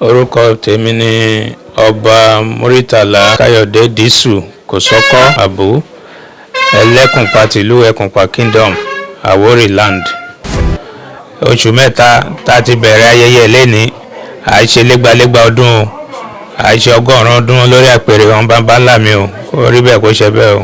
Orúkọ tèmi ni Ọba Muritàlá Káyọ̀dé Dísù Kòsọ́kọ́ Àbú, Ẹlẹ́kùnpa tìlú Ẹkùnpa Kingdom, Àwórì Land. Oṣù 3 tá a ti bẹ̀rẹ̀ ayẹyẹ lẹ́ni, à ń ṣe légbálégbá ọdún o, à ń ṣe 100 ọdún lórí àpèrè wọn bàbá ńlá mi o, kó rí bẹ́ẹ̀ kó ṣe bẹ́ẹ̀ o.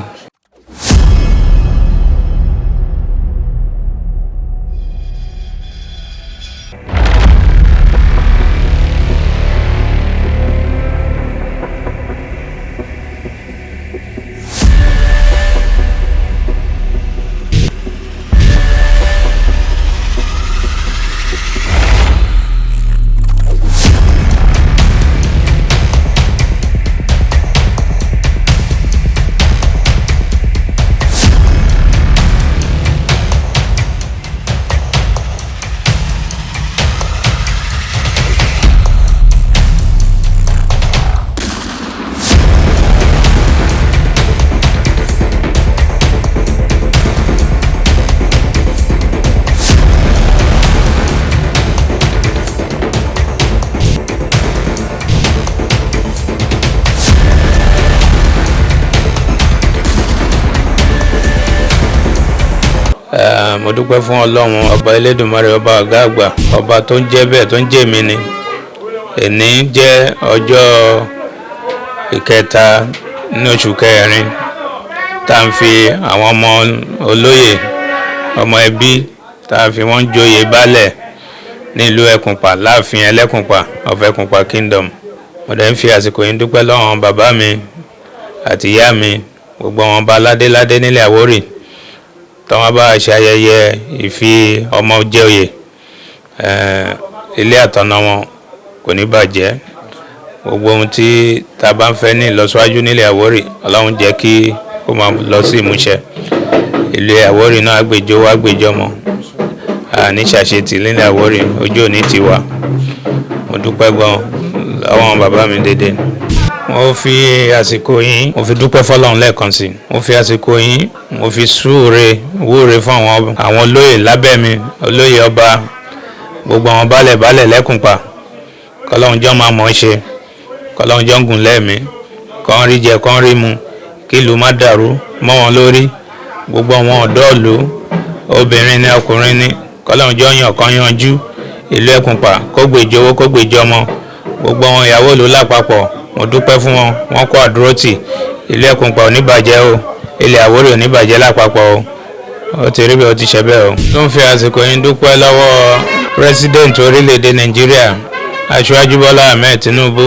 Mo dúpẹ́ fún Ọlọ́run ọba Elédùmarè, ọba ọ̀gá àgbà, ọba tó ń jẹ́ bẹ́ẹ̀ tó ń jẹ́ mi ni. Èní jẹ́ ọjọ́ ìkẹta nínú oṣù kẹrin tá à ń fi àwọn ọmọ olóyè, ọmọ ẹbí tá a fi wọ́n joyè baálẹ̀ nílùú Ẹkùnpa, láàfin Ẹlẹ́kùnpa of Ẹkùnpa Kingdom. Mo dẹ̀ ń fi àsìkò yìí dúpẹ́ lọ́wọ́ bàbá mi àti ìyá mi, gbogbo àwọn ọba ládéládé nílẹ̀ Àwórì tọ́wọ́n bá ṣe ayẹyẹ ìfi ọmọ jẹ oyè. Ilé àtọ̀nà wọn kò ní bàjẹ́. Gbogbo ohun tí ta bá ń fẹ́ ní ìlọsíwájú nílẹ̀ Àwórì, Ọlọ́run jẹ́ kí ó máa lọ sí ìmúṣẹ. Ilé Àwórì náà àgbèjọ wá àgbèjọ mọ́, àní ṣàṣetì nílẹ̀ Àwórì, ojú òní ti wà. Mo dúpẹ́ gan lọ́wọ́ bàbá mi dédé. Mo fi àsìkò yìí mo fi dúpẹ́ fọlọ́run lẹ́ẹ̀kan sí. Mo fi àsìkò yìí mo fi súre wúre fún àwọn olóyè lábẹ́ mi, olóyè ọba, gbogbo àwọn baálẹ̀ baálẹ̀ lẹ́kùnpa. Kọ́lọ́run jọ́ máa mọ̀ ọ́ ṣe, kọ́lọ́run jọ́ ń gùn lẹ́ẹ̀mí, kọ́ ń rí jẹ, kọ́ ń rí mu, kí ìlú má dàrú mọ́ wọn lórí. Gbogbo àwọn ọ̀dọ́ ìlú, obìnrin ni ọkùnrin ni, kọ́lọ́run jọ́ yàn kọ́ yanjú ìlú Ẹkùnpa, kó gbèjọ owó, kó gbèjọ ọmọ. Gbogbo àwọn ìyàwó ìlú lápapọ̀, mo dúpẹ́ fún wọn, wọ́n kó àdúrótì. Ìlú Ẹkùnpa ò ní bàjẹ́ o, ilẹ̀ Àwórì ò ní bàjẹ́ lápapọ̀ o. Ó ti rí bẹ́ẹ̀, ó ti ṣe bẹ́ẹ̀ o. Tó ń fi àsìkò yìí dúpẹ́ lọ́wọ́ President orílẹ̀-èdè Nàìjíríà, Aṣíwájú Bọ́lá Ahmed Tinubu.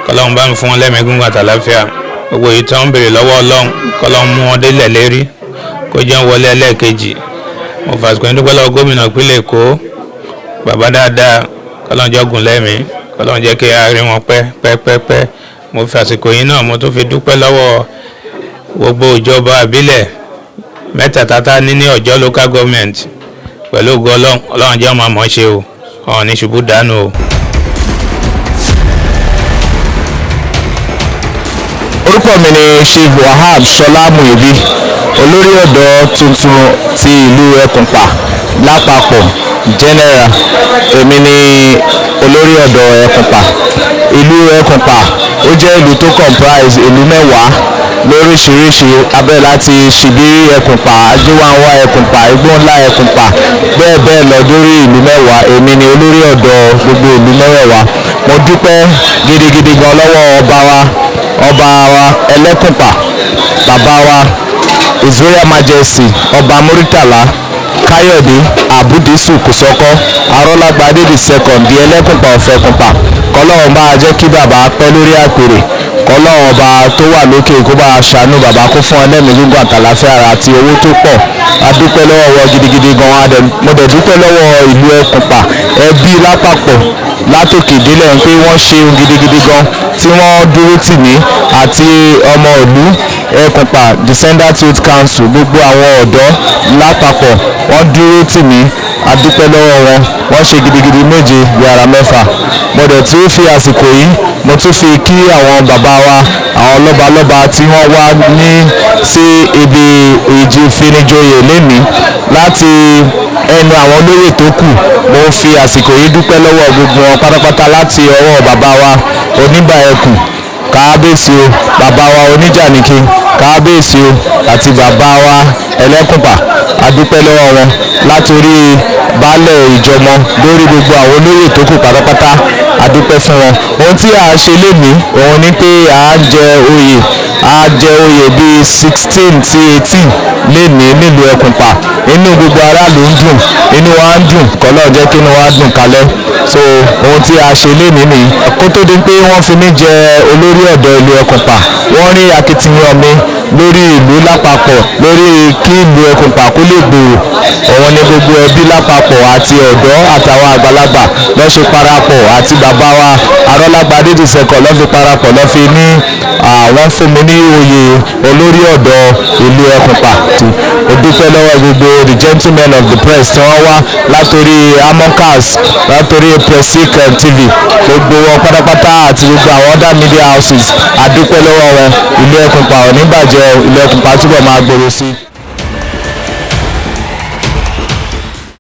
Kọ́lọ́run bá ń fún wọn lẹ́mìí gígùn àtàláfíà. Gbogbo èyí tó ń béèrè lọ́wọ́ Ọlọ́run, kọ́lọ́run mú wọn délẹ̀ lérí, kó jẹ́ wọlé ẹlẹ́ẹ̀kejì. Mo fi àsìkò yìí dúpẹ́ lọ́wọ́ gómìnà ìpínlẹ̀ Èkó, bàbá dáadáa, kọ́lọ́run jẹ́ gùn lẹ́mìí, kọ́lọ́run jẹ́ kí a rí wọn pẹ́ pẹ́ pẹ́ pẹ́. Mo fi àsìkò yìí náà mo tún fi dúpẹ́ lọ́wọ́ gbogbo ìjọba ìbílẹ̀ mẹ́tẹ̀ẹ̀ta ní Ọ̀jọ́ local government pẹ̀lú ògo Ọlọ́run, Ọlọ́run jẹ́ ọmọ àmọ́ ṣe o, ọ̀hún ní ṣubú dànù o. Orúkọ mi ni Chief Wahab Ṣọlá Muibi, olórí ọ̀dọ́ tuntun ti ìlú Ẹkùnpa lápapọ̀ general. Èmi ni olórí ọ̀dọ́ Ẹkùnpa. Ìlú Ẹkùnpa ó jẹ́ ìlú tó comprise ìlú 10 lóríṣiríṣi, abẹ́ láti Ṣìbírí Ẹkùnpa, Ajéwáńwá Ẹkùnpa, Igbó Ńlá Ẹkùnpa, bẹ́ẹ̀ bẹ́ẹ̀ lọ dórí ìlú 10. Èmi ni olórí ọ̀dọ́ gbogbo ìlú 10. Mo dúpẹ́ gidigidi gan lọ́wọ́ ọba wa Ẹlẹ́kùnpa, bàbá wa His Royal Majesty Ọba Muritàlá Káyọ̀dé Àbúdísù Kòsọ́kọ́ Arọ́lágbadé the second, di Ẹlẹ́kùnpa of Ẹkùnpa. Kọ́lọ́run bá jẹ́ kí bàbá pẹ́ lórí àpèrè, kọ́lọ́run ọba tó wà lókè kó bá ṣàánú bàbá, kó fún ẹlẹ́mìí gígùn àtàlàfíà ara àti owó tó pọ̀. A dúpẹ́ lọ́wọ́ wọn gidigidi gan. Mo dẹ̀ dúpẹ́ lọ́wọ́ ìlú Ẹkùnpa ẹbí lápapọ̀ látòkè délẹ̀ pé wọ́n ṣe gidigidi gan tí wọ́n dúró tì mí àti ọmọ ìlú Ẹkùnpa Descendant Youth Council, gbogbo àwọn ọ̀dọ́ lápapọ̀ wọ́n dúró tì mí. A dúpẹ́ lọ́wọ́ wọn, wọ́n ṣe gidigidi 7 yàrá 6. Mo dẹ̀ tún fi àsìkò yìí mo tún fi kí àwọn bàbá wa, àwọn lọ́balọ́ba tí wọ́n wá ní sí ibi Ìjì ìfinijoyè lénìí láti ẹnu àwọn olóyè tó kù. Mo ń fi àsìkò yìí dúpẹ́ lọ́wọ́ gbogbo wọn pátápátá, láti ọwọ́ bàbá wa Oníbà Ẹkùn, káábíyèsí o, bàbá wa Oníjànìkí, káábíyèsí o, àti bàbá wa Ẹlẹ́kùnpà. Adúpẹ́ lọ́wọ́ wọn, látòrí baálẹ̀ Ìjọmọ lórí gbogbo àwọn olóyè tó kù pátápátá, adúpẹ́ fún wọn. Ohun tí a ṣe lénìí òun ni pé à ń jẹ oyè. A jẹ oyè bíi 16 sí 18 lénìí nílùú Ẹkùnpà. Inú gbogbo aráàlú ń dùn, inú wa ń dùn. Kọ́lọ́run jẹ́ kí inú wa dùn kalẹ̀. So ohun tí a ṣe lénìí nìyí. Kó tó di pé wọ́n fi mí jẹ olórí ọ̀dọ́ ìlú Ẹkùnpà, wọ́n rí akitiyan mi lórí ìlú lápapọ̀, lórí kí ìlú Ẹkùnpà kó lè gbòòrò. Òun ni gbogbo ẹbí lápapọ̀ àti ọ̀dọ́ àtàwọn àgbàlagbà lọ́ ṣe parapọ̀, àti bàbá wa Arọ́lágbadé the Second, lọ́ fi parapọ̀, lọ́ fi ní àwọn fún mi ní oyè olórí ọ̀dọ́ ìlú Ẹkùnpà. Mo dúpẹ́ lọ́wọ́ gbogbo the gentlemen of the press tí wọ́n wá látòrí Amokas, látòrí Presic TV, gbogbo wọn pátápátá, àti gbogbo àwọn other media houses. A dúpẹ́ lọ́wọ́ wọn. Ìlú Ẹkùnpà ò ní bàjẹ́. Ìlú Ẹkùnpà túbọ̀ máa gbòòrò sí i.